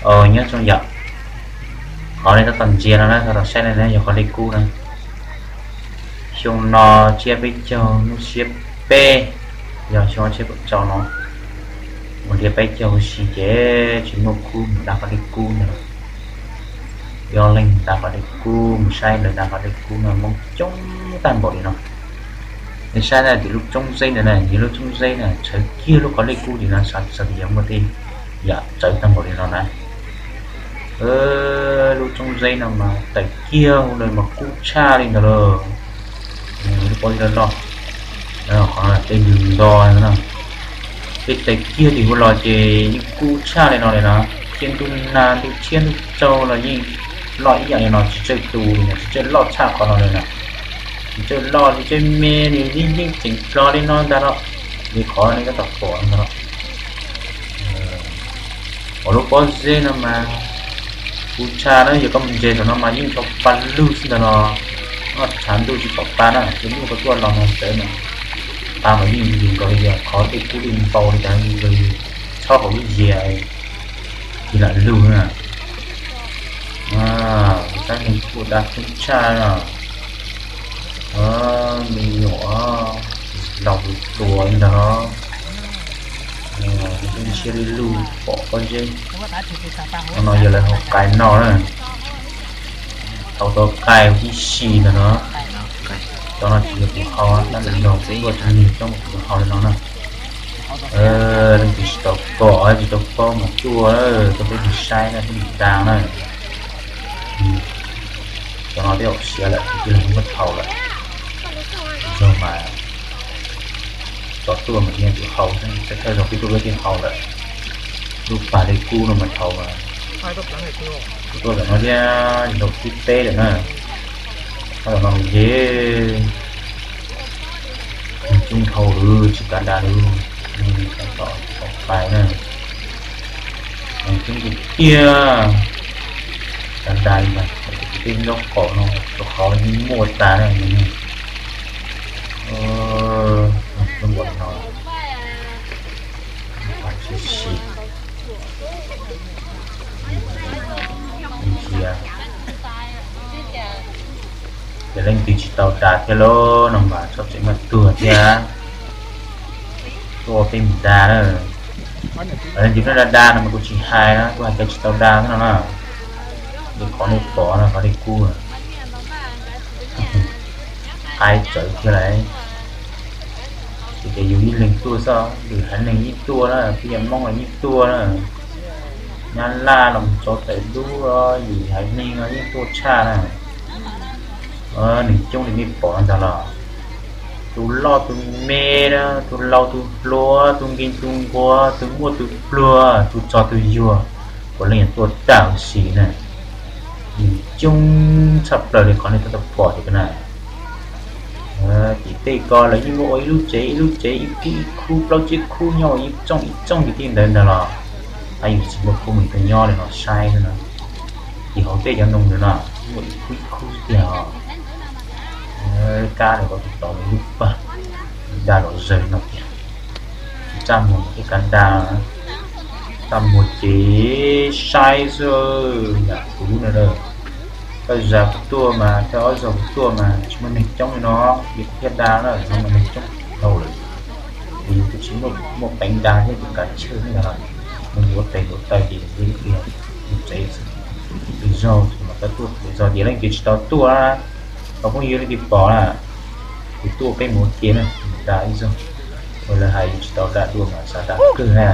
Nyob zoo yom, qhov nej tab tom ntsia no na, tab tom saib no na yog qhov dej kub na. Xyoo no tsiab peb caug lub tsiab peb, yog xyoo ob txhiab kaum rau no, mus dhia peb caug huv si ces tsis muaj kub mus da qhov dej kub ntag. Ob leeg mus da qhov dej kub, mus saib lawv da qhov dej kub no Hmoob coob tag npaum li no. Nej saib na, tim lub roob zeb ntawd na, nyias lub roob zeb na txhawv kiag lub qhov dej kub tim no, xav tias yog muaj tej yam txawv tag npaum li no na. Lub roob zeb no mas tawm kiag hu lawm mas kub tshaj li ntawd lauj. Lub pob zeb loj loj, qhov no tej ntws nto no, tej tawm kiag tim hu los ces yeej kub tshaj li no li na. Tej ntuj nag ntuj tshiab ntuj tsaug los yeej loj ib yam li no, tsis txawj tu li no, tsis txawj loj tshaj qhov no li na. Tsis txawj loj tsis txawj me li, yeej tseem plho li no ntag los, li qhov nej tab tom pom ntag los. Uas lub pob zeb no mas kub tshaj na, yog koj mus ntsia saum no mas yeej nrho pa lug xwb ntag los, noj tshav ntuj tsis pom pa na, ces hnub koj tuaj los no txawv no, pa mas yeej yus nkaus li yog qhov dej kub dej npau li cas, yus txhob hauv lub yias tig lam lug na. Kuv saib neeg kuj da kub tshaj no. Me nyuam laus tus tuas li ntag los, ntshiab li lug pom pob zeb. Qhov no yog lawv haus qais no na, thaum tau qais tib si ntag no. Cov no tsis yog tus hau, tab sis yog tuaj txog niag coob tus hau li no na. Leej twg tsis tau pom tsis tau paub mas tuaj, tuaj peb mus saib na, peb mus da na. Cov no twb haum siav lawm, tus twg los muab thaum lawm. Zog mas cov tuaj mas niag tus hau xwb, thawj zaug peb tuaj peb thiaj haus lawm. Lub pas dej kub no mas thaum mas tuaj ntawm no thiab zaum thib peb lawm na. Tab tom no ces coob dhau lawm tsis kav da li, tab tom tsis tau qais na. Coob tiag tiag, kav da li mas tej nraub qaum no rau qhov yeej muaj tas na. Coob npaum no, siav siav. Ntsia, ces leej twg tsis tau da thiab lauj no mas txhob tseem maj tuag thiab, tuaj peb mus da na. Leej twg pheej da da no mas kuv tsis hais na, kuv hais cov tsis tau da xwb no na. Ces qhov nej pom no qhov dej kub, qais txawv kiag lawm. Ces yus ib leeg tuaj xwb, lwm haiv neeg yeej tuaj na, peb yog Hmoob los yeej tuaj na, Nyab Laj los mus txog tawm dub, yim haiv neeg los yeej tuaj tshaj na. Neeg coob li nej pom ntag los, tus loj tus me na, tus laus tus hluas, tus nkeeg tus nquag, tus muaj tus pluag, tus txog tus yuag, puav leej yog tuaj tag huv si na. Neeg coob tshaj plaws li qhov nej tab tom pom tim ko na. Tim tej ko lawv yeej muaj ua ib lub tsev ib lub tsev, ib khub ib khub, plaub tsib khub nyob ua ib tsooj ib tsooj tim tej ntawd ntag los, hais yus tsis muaj khub mus tuaj nyob li no saib xwb na. Tim hauv tej cov ntoo ntawd no muaj ib khub ib khub xwb tiag os. Kab lawv ko tus tod lub pag, da los zawg no tiag. Tsis txaj muag tej kav da, txaj muag ces saib xwb. Yam kuv no, thawj zaug kuv tuaj mas, thawj ob zaug kuv tuaj mas tsis muaj neeg coob li no, ces kuv thiaj da na, no mas neeg coob dhau lawm. Ces yus twb tsis muaj peev da thiab, tus kav chawj thiab ntag, mus yuav tes yuav taw ces yus mus tsev xwb. Lwm zaug mas pab tuaj, lwm zaug ces leej twg tsis tau tuaj, tau phooj ywg leej twg pom na, kuv tuaj peb mus ua ke na, mus da ib zaug. Ua lawv hais yus tsis tau da dua mas xav da kawg na.